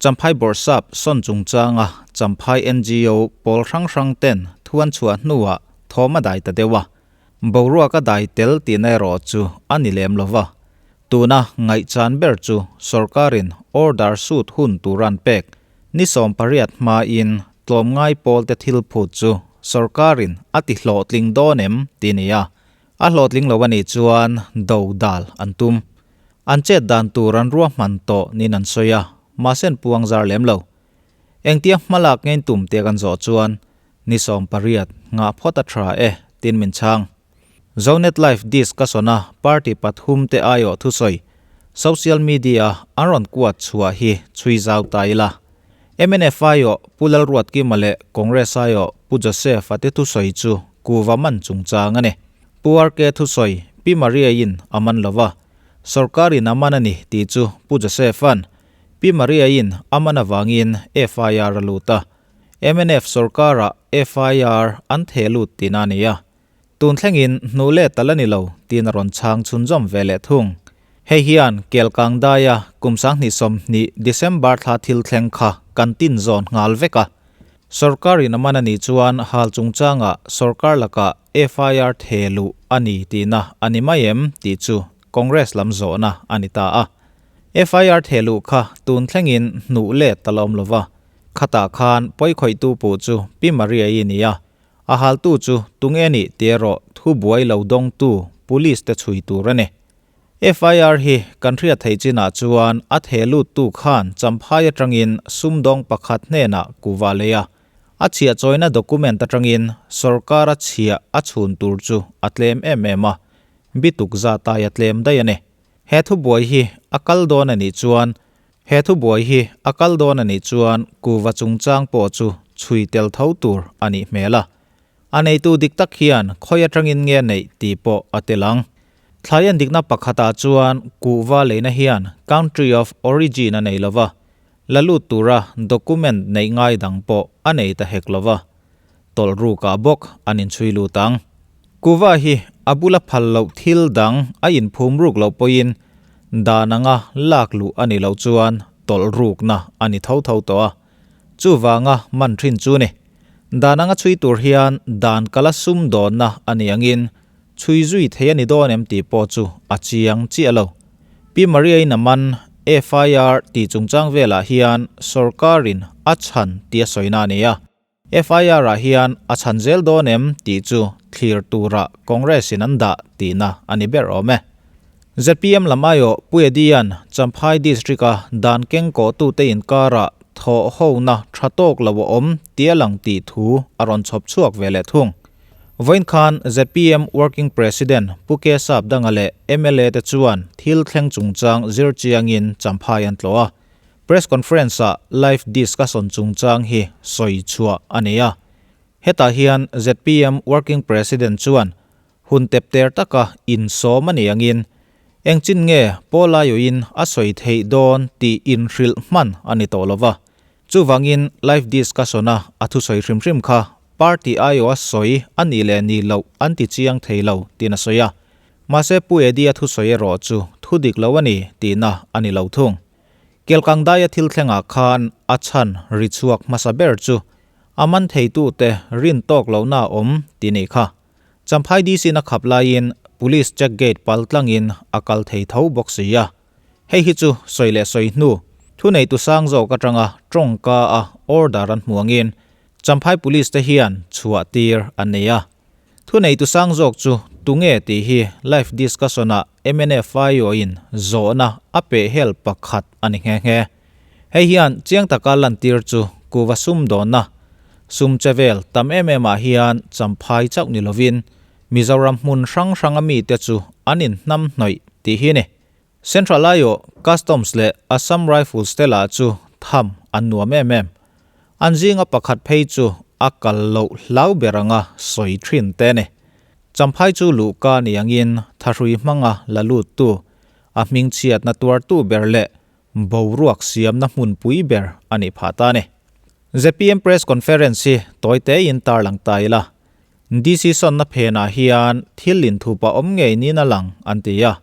Champhai Bawrhsap sawn chungchanga Champhai NGO pawl hrang hrang ten thu an chhuah hnuah thawm a dai ta deuh a, boruak a dai tel tihna erawh chu a ni lem lo va. Tuna ngaihchan ber chu sorkarin order sut hun tur an pek ni 18 hmain tlawmngai pawlte thil phut chu sorkarin a ti hlawhtling dawn em tih a ni a, a hlawhtling lo a nih chuan do dal an tum. An chet dan tur an ruahman tawh niin an sawi a, mahse an puang zar lem lo. Engtia hmalak ngein tum tia kan zawh chuan ni 18 nghah phawt a tha e tiin min chhang. Zonet Live discussion a party pathum te aiawh thusawi social media an rawn kuat chhuah hi chhui zau ta ila. Mnf aiawh Pu Lalruatkima leh Congress aiawh Pu Joseph a te thusawi chu kuva man chungchang a ni. Pu RK thusawi Pi Maria-in a man lo va, sorkarin a man a ni tih chu Pu Joseph-a'n Pi Maria-in a man avangin FIR a lut a. Mnf sorkarah FIR an theh lut tihna a ni a. Tun thlengin hnuh let a la ni lo tiin a rawn chhang chhunzawm ve leh thung. Hei hian Kelkang daia kum 2020 December thla thil thleng kha kan tin zawn nghal vek a. Sorkarin a man a nih chuan hal chungchangah sorkar lakah FIR the luh a ni tihna a ni mai em tih chu Congress lam zawhna a ni ta a. FIR the luh kha tun thlengin hnuh let a la awm lo va. Khatah khan pawikhawihtu puh chu Pi Maria-i a ni a. A haltu chu tunge nih tih erawh thu buai lo dawngtu Police te chhui tur a ni. FIR hi kan hriat theih chinah chuan a the luttu khan Champhai atangin sumdawng pakhat hnenah kuva lei a, a chhiah chawina document atangin sorkar a chhiah a chhun tur chu a tlem em em a, bituk zat ai a tlem daih a ni. He thubuai hi a kal dawn a nih chuan He thubuai hi a kal dawn a nih chuan kuva chungchang pawh chu chhui tel tho tur a nih hmel a. A neitu dik tak hian khawi atangin nge neih tih pawh a tel ang. Thlai en dikna pakhatah chuan kuhva leina hian country of origin a nei lo va, la lut tura document neih ngai dang pawh a nei ta hek lo va. Tawlh rukah bawk an inchhui lut ang. Kuhva hi a bula phal loh thil dang a inphum ruk loh pawhin dan anga lak luh a nih loh chuan tawlh rukna a ni tho tho tawh a. Chuvanga man thin chu ni. Dan anga chhui tur hian dan kala sum dawnna a ni angin chhui zui thei a ni dawn em tih pawh chu a chiang chiah lo. Pi Maria-in a man FIR tih chungchang velah hian sorkarin a chhan tih a sawina a ni a. FIR-ah hian a chhan zel dawn em tih chu thlir tura Congress-in an dah tihna a ni ber awm e. Zpm lam aiawh Pu Eddie-a'n Champhai District-a dan keng kawhtute inkarah thawh hona tha tawk lo a awm tia lang tih thu a rawn chhawp chhuak ve leh thung. Vawiin khan zpm Working President Pu Kesap Danga leh mla te chuan thil thleng chungchang zir chiangin Champhai an tlawh a. Press conference-ah live discussion chungchang hi sawi chhuah a ni a. Hetah hian zpm Working President chuan hun tep ter taka insawm a ni angin engchin nge Paul-a-iawin a sawi theih dawn tih inhrilh hman a ni tawh lo va. Chuvangin live discussion-a a thusawi hrim hrim kha party aiawha sawi a nih leh nih loh an ti chiang thei lo tiin a sawi a. Mahse Pu Eddie-a thusawi erawh chu thu dik lo a ni tihna a ni lo thung. Kelkang daia thil thlengah khan a chhan ri chhuak hmasa ber chu a man theitute rin tawk lohna a awm tih nih kha. Champhai DC-na khap laiin Police check gate pal tlangin a kal thei tho bawk si a. Hei hi chu sawi leh sawi hnu, thuneitu sang zawk atanga tawngka a order an hmu angin Champhai Police te hian chhuah tir an nei a. Thuneitu sang zawk chu tunge tih hi live discussion-ah mnf aiawhin zawhna a peh hel pakhat a ni nghe nghe. Hei hian chiang taka lantir chu kuva sum dawnna, sum che vel tam em em ah hian Champhai chauh ni lovin Mizoram hmun hrang hranga mite chu an inhnam hnawih tih hi a ni. Central aiawh Customs leh Assam Rifles te lah chu tham an nuam em em. An zinga pakhat phei chu a kal loh hlau ber anga sawi thin te ni. Champhai chu luhka ni angin thahrui hmanga la luttu, a hmingchhiatna tuartu ber leh boruak siamna hmunpui ber a nih phah ta ni. Zpm Press Conference hi tawi tein tarlang ta ila. DC sawnna phenah hian thil inthupa awm ngei niin a lang an ti a.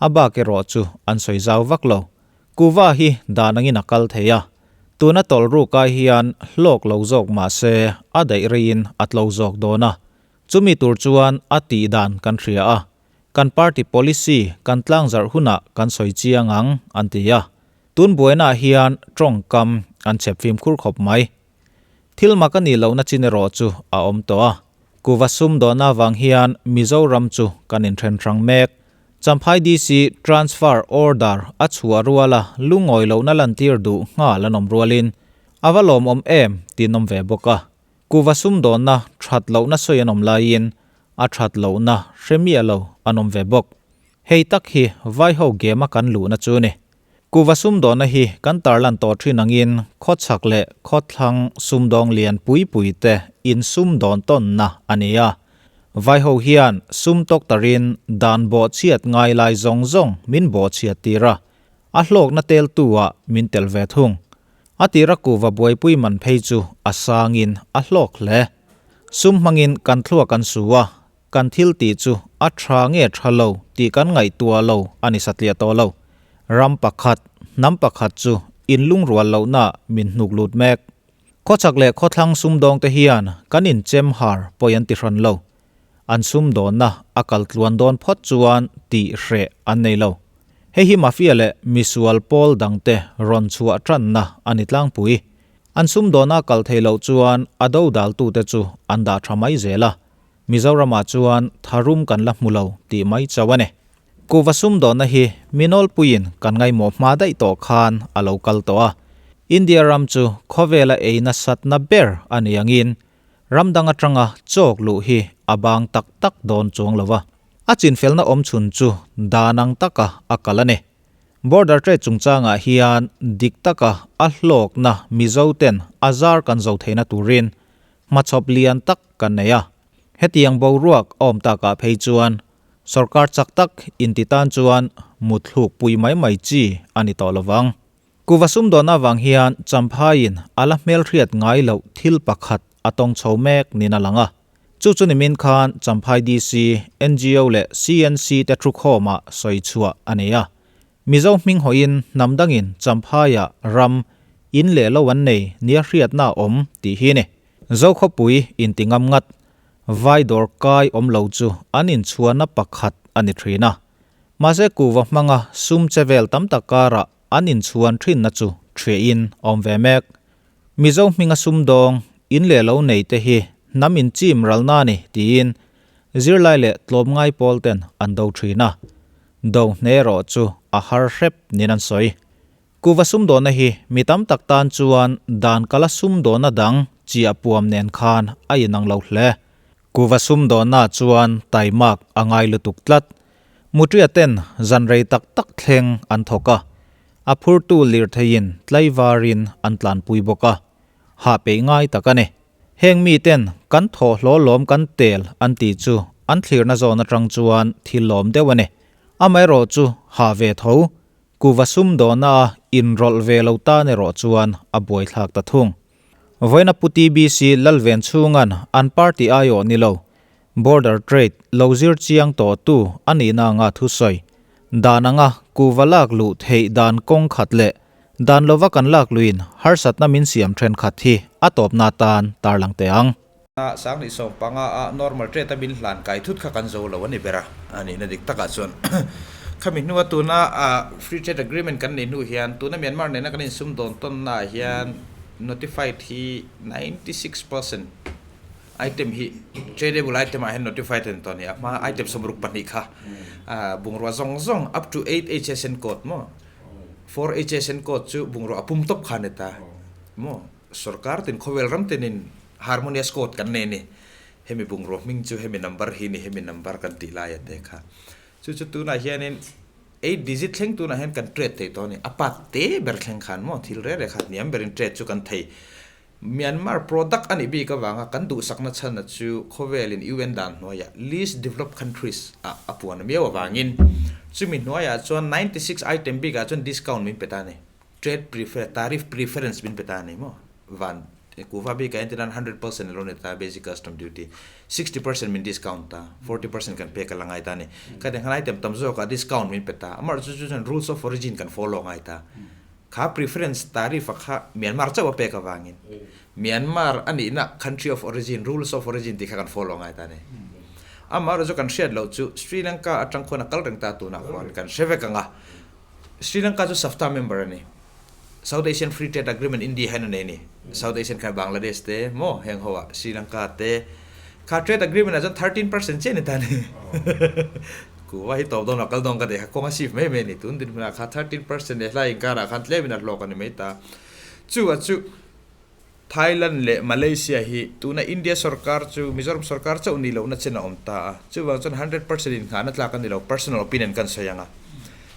A bak erawh chu an sawi zau vak lo. Kuva hi dan angin a kal thei a. Tuna tawlh ruk ai hian hlawk lo zawk mah se a daih reiin a tlo zawk dawn a. Chumi tur chuan a tih dan kan hria a, kan party policy kan tlangzarh hunah kan sawi chiang ang, an ti a. Tun buainaah hian tawngkam an chhep fimkhur khawp mai. Thil mak a nih lohna chin erawh chu a awm tawh a. Kuva sum dawhna avang hian Mizoram chu kan inthen hrang mek. Champhai DC transfer order a chhuah ruala lungawi lohna lantir duh nghal an awm rualin a va lawmawm em tih an awm ve bawk a. Kuva sum dawnna that lohna sawi an awm laiin a that lohna hre miah lo an awm ve bawk. Hei tak hi vaiho game a kan luhna chu ni. Kuva sumdawnna hi kan tarlan tawh thin angin khawchhak leh khawthlang sumdawng lian pui pui te in sumdawn tawnna a ni a. Vaiho hian sum tawk tarin dan bawhchhiat ngai lai zawng zawng min bawhchhiat tir a, a hlawkna teltu ah min tel ve thung. A tira kuva buaipui man phei chu a sangin a hlawk hle. Sum hmangin kan thluak an su a, Kan thil tih chu a tha nge tha lo tih kan ngaihtuah lo a ni satliah tawh lo. Ram pakhat, hnam pakhat chu inlungrual lohna min hnuk lut mek. Khawchhak leh khawthlang sumdawngte hian kan inchem har pawi an ti hran lo. An sumdawnna a kal tluan dawn phawt chuan tih hreh an nei lo. Hei hi mafia leh misual pawl dangte rawn chhuah tanna a ni tlangpui. An sumdawnna a kal thei loh chuan a dodaltute chu an dah tha mai zel a. Mizoramah chuan tharum kan la hmu lo tih mai chauh a ni. Kuhva sumdawnna hi mi nawlpuiin kan ngaihmawh hma daih tawh khan a lo kal tawh a. India ram chu khawvela ei nasatna ber a ni angin ram dang atanga chawk luh hi a bang tak tak dawn chuang lo va. A chinfelna awmchhun chu dan ang taka a kal a ni. Border trade chungchangah hian dik taka a hlawkna Mizoten a zar kan zo theihna turin Hmachhawp lian tak kan nei a, hetiang boruak a awm takah phei chuan sawrkar chak tak inti tan chuan mutthluk pui mai mai chi a ni tawh lovang. Kuva sumdawn avang hian Champhaiin a la hmelhriat ngai loh thil pakhat a tawng chho mek niin a lang a. Chu chu nimin khan Champhai DC, ngo leh CNC te thukhawmah sawi chhuah a ni a. Mizo hming hawiin hnam dangin Champhaiah ram in leh lo an nei nia hriatna a awm tih hi ni. Zokhawpui inti ngam ngat, vai dawr kai awm lo chu an inchhuahna pakhat a ni thin a. Mahse kuhva hmanga sum che vel tam tak karah an inchhuan thinna chu ṭhiahin a awm ve mek. Mizo hminga sumdawng in leh lo nei te hi hnam inchim ralna a ni tiin zirlai leh tlawmngai pawl ten an do thin a. Do hne erawh chu a har hrep niin an sawi. Kuhva sumdawnna hi mi tam tak tan chuan dan kala sumdawnna dang chiah puam nen khan a inang lo hle. Kuhva sumdawnna chuan taimak a ngai lutuk tlat. Mutria ten zan rei tak tak thleng an thawk a, a phurtu lirtheiin tlaivarin an tlanpui bawk a, hah peih ngai tak a ni. Heng miten kan thawhhlaw lawm kan tel an tih chu an thlirna zawn atang chuan thil lawm deuh a ni. Amaherawh chu ha ve tho, kuhva sumdawna a inrawlh ve lo tan erawh chuan a buaithlak ta thung. Vawiina Pu TBC Lalven chhungan an party aiawh ni lo, Border Trade lo zir chiang tawhtu a nihna anga thusawi dan anga kuhva lak luh theih dan kawng khat leh Dan lova kan lak luin harsatna min siam thenkhat hi a tawpna atan tarlang teh ang. Sanghnih sawmpanga a normal trade a min hlan kai thut kha kan zo lo a ni ber a, a nihna dik takah chuan khami hnua tuna free trade agreement kan neih hnu hian tuna Myanmar nena kan insumdawn tawnnaah hian notified hi 96% item hi tradable item ah hian notified a ni tawh a ni a, hma item 62 kha bungrua zawng zawng up to 8 HSN code maw. 4HSN code chu bungrua a pum tawp kha a ni ta maw? Sorkar tin khawvel ram tinin harmonious code kan nei a ni. Hemi bungrua hming chu hemi number hi ni hemi number kan tih lai a te kha. Chu chu tunah hianin eight digit thleng tunah hian kan trade thei tawh a ni. A part te ber thleng khan maw thil reh reh kha hniam berin trade chu kan thei. Myanmar product a nih bik avanga kan duhsakna chhanna chu khawvelin UN dan hnuaiah least developed countries ah a puan miau avangin chumi hnuaiah chuan 96 item bikah chuan discount min pe ta a ni. Trade prefer tariff preference min pe ta a ni maw? Van kuhva bikah entir nan 100% a lo ni ta basic custom duty 60% min discount ta 40% kan pek a la ngai ta a ni. Khatiang khan item tam zawkah discount min pe ta. Amaherawhchu chu chuan rules of origin kan follow ngai ta. Kha preference tariff a kha Myanmar chauh a pek avangin Myanmar a nihna country of origin, rules of origin tih kha kan follow ngai ta a ni. Amaherawhchu kan hriat loh chu Sri Lanka atang khuan a kal reng ta tunah khuan kan hre vek ang a. Sri Lanka chu SAFTA member a ni. South Asian Free Trade Agreement India hian a nei a ni. South Asian khan Bangladesh te maw heng ho ah Sri Lanka te kha trade agreement ah chuan 13% chiah a ni ta a ni. Kuva hi tawp dawn lo kal dawn ka tih kha kawng a sif mai mai a ni. Tun dinhmunah kha 13% leh hlai inkarah khan tlem in a hlawk a ni mai ta. Chu a chu Thailand leh Malaysia hi tuna India sorkar chu Mizoram sorkar chauh ni lohna chen a awm ta a, chuvang chuan 100% innghahna tlak a ni lo, personal opinion kan sawi ang a.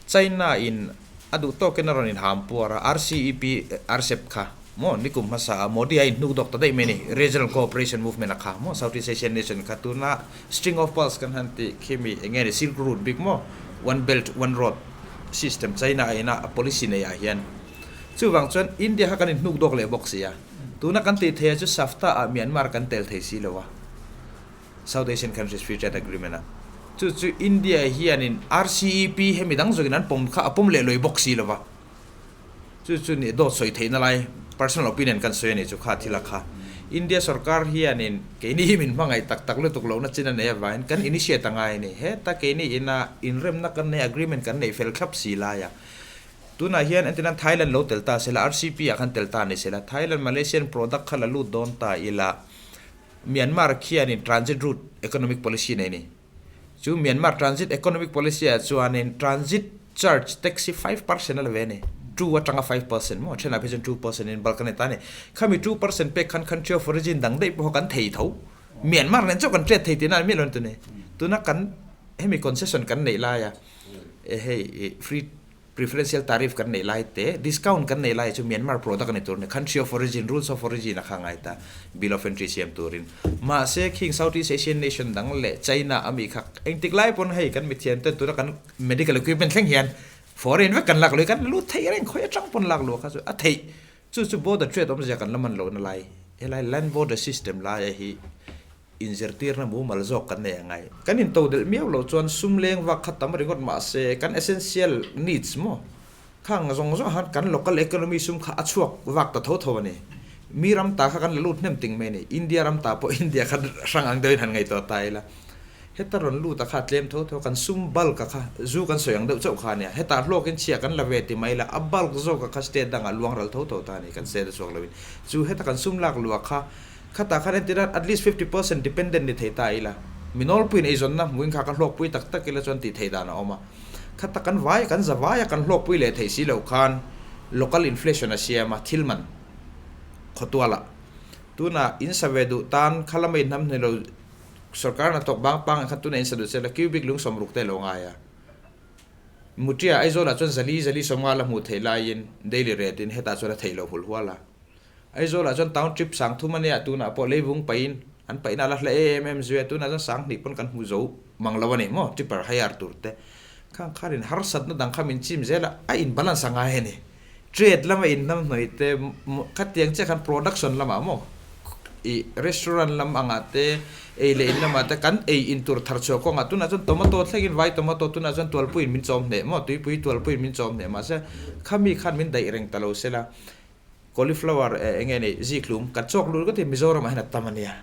China in a duh tawkin a rawn inham puar a, RCEP, RCEP kha maw nikum hmasa a Modi a inhnuk dawk ta daih mai a ni, Regional Cooperation Movement a kha maw Southeast Asian Nation kha tuna String of Pearls kan han tih khi mi eng nge ni Silk Route bik maw One Belt One Road system China a ina a policy nei ah hian Chuvang chuan India kha kan inhnuk dawk leh bawk si a, tuna kan tih theih ah chu SAFTA ah Myanmar kan tel thei si lo a, South Asian Countries Free Trade Agreement ah. Chu chu India hianin RCEP hemi dang zawkin an pawm kha a pawm leh lawih bawk si lo va. Chu chu nih dawt sawi theihna lai personal opinion kan sawi a nih chu kha thil a kha. India sorkar hianin keini hi min hmangaih tak tak lutuk lohna chin a nei avangin kan initiate a ngai a ni. Heta keini ina inremna kan nei agreement kan neih fel thlap si laia Tunah hian entirnan Thailand lo tel ta sela, RCP ah khan tel ta ni sela, Thailand Malaysian product kha la lut dawn ta ila, Myanmar khianin transit route economic policy nei ni. Chu Myanmar transit economic policy ah chuanin transit charge tax hi 5% a la ve a ni. 2 atanga 5% maw, thenah phei chuan 2% in bulk a ni ta a ni. Khami 2% pek khan country of origin dang daih pawh kha kan thei tho. Myanmar nen chauh kan trade thei tihna a ni miah lo ni tuni. Tuna kan hemi concession kan neih laia hei free preferential tariff kan neih lai te discount kan neih lai chu Myanmar product a ni tur a ni country of origin rules of origin a kha ngai ta bill of entry siam turin mahse khing Southeast Asian nation dang leh China ami kha engtik lai pawn hei kan mithiam ten tuna kan medical equipment thleng hian foreign vek kan lak lui kan lut thei reng khawi atang pawn lak luah kha chu a theih chu chu border trade awmzia kan la man lohna lai helai land border system laia hi Inzirtirna mumal zawk kan nei a ngai. Kan intodelh miau loh chuan sum leng vak kha tam ringawt mah se kan essential needs maw khang zawng zawng khan kan local economy sum kha a chhuak vak ta tho tho a ni. Mi ram ta kha kan la lut hnem ting mai a ni. India ram ta pawh India kha hrang ang deuhin han ngaihtuah ta ila. Heta rawn lut a kha tlem tho tho kan sum bulk a kha zu kan sawi ang deuh chauh kha a nia. Hetah hlawkin chhia kan la ve ti mai ila a bulk zawk a kha state dangah luang ral tho tho ta a ni kan state a chhuak loin. Chu heta kan sum lak luah kha Khatah khan entir a, at least 50% dependent ni thei ta ila, mi nawlpuiin eizawnna hmuin kha ka hlawkpui tak tak ila chuan tih theih dan a awm a. Khatah kan vai, kan za vai a, kan hlawkpui leh theih si loh khan local inflation a siam a, thil man khawtualah. Tunah in sa ve duh tan kha lama inhnam hne lo sorkar hnathawk bang pangai khan tunah in sa duh che la, cubic lung 60 te lo ngai a. Mutia Aizawlah chuan zali zali 50 la hmuh theih laiin daily rate in hetah chuan a theih loh hul hual a. Aizawlah chuan town trip 3000 a nia, tunah pawh leivung paihin an paihna a la hla em em zui a, tunah chuan 2000 pawn kan hmu zo mang lo a ni maw, tipper hire tur te khang khanin harsatna dang kha min chim zel a, a in balance a ngai a ni. Trade lama inhnamhnawih te khatiang chiah khan production lamah maw ih restaurant lam angah te ei leh in lamah te kan ei in tur thar chhuah kawngah tunah chuan tomato thlengin vai tomato tunah chuan tualpuiin min chawm hneh maw tuipui tualpuiin min chawm hneh mahse khami khan min daih reng ta lo sela. Cauliflower eh enge ni zikhlum kan chawk lut ringawt hi Mizoram ah hian a tam a nia.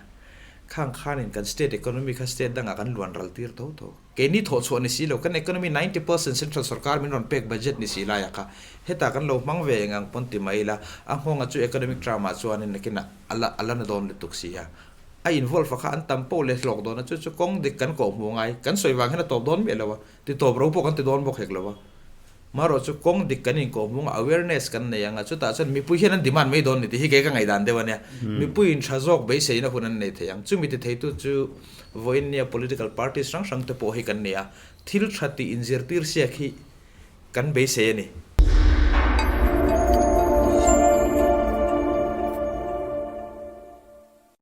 Khang khanin kan state economy kha state dangah kan luan ral tir tho tho. Keini thawh chhuah ni si lo, kan economy 90% central sorkar min rawn pek budget ni si laiah kha hetah kan lo hmang ve eng ang pawn ti mai ila, a nghawng a chu economic term ah chuanin nakinah a la a la na dawn lutuk si a. A involve a kha an tam poh leh hlawk dawn a, chu chu kawng dik kan kawh hmuh ngai, kan sawi vang hian a tawp dawn miah lo a, ti tawp ro pawh kan ti dawn bawk hek lo a. Marawh chu kawng dik kan inkawhmung a, awareness kan nei ang a, chutah chuan mipui hian an demand mai dawn ni tih hi kei ka ngaihdan deuh a nia. Mipuiin tha zawk beiseina hun an nei thei ang. Chumi ti theitu chu vawiin nia political parties hrang hrang te pawh hi kan ni a, thil tha tih inzirtir siak hi kan beisei a ni.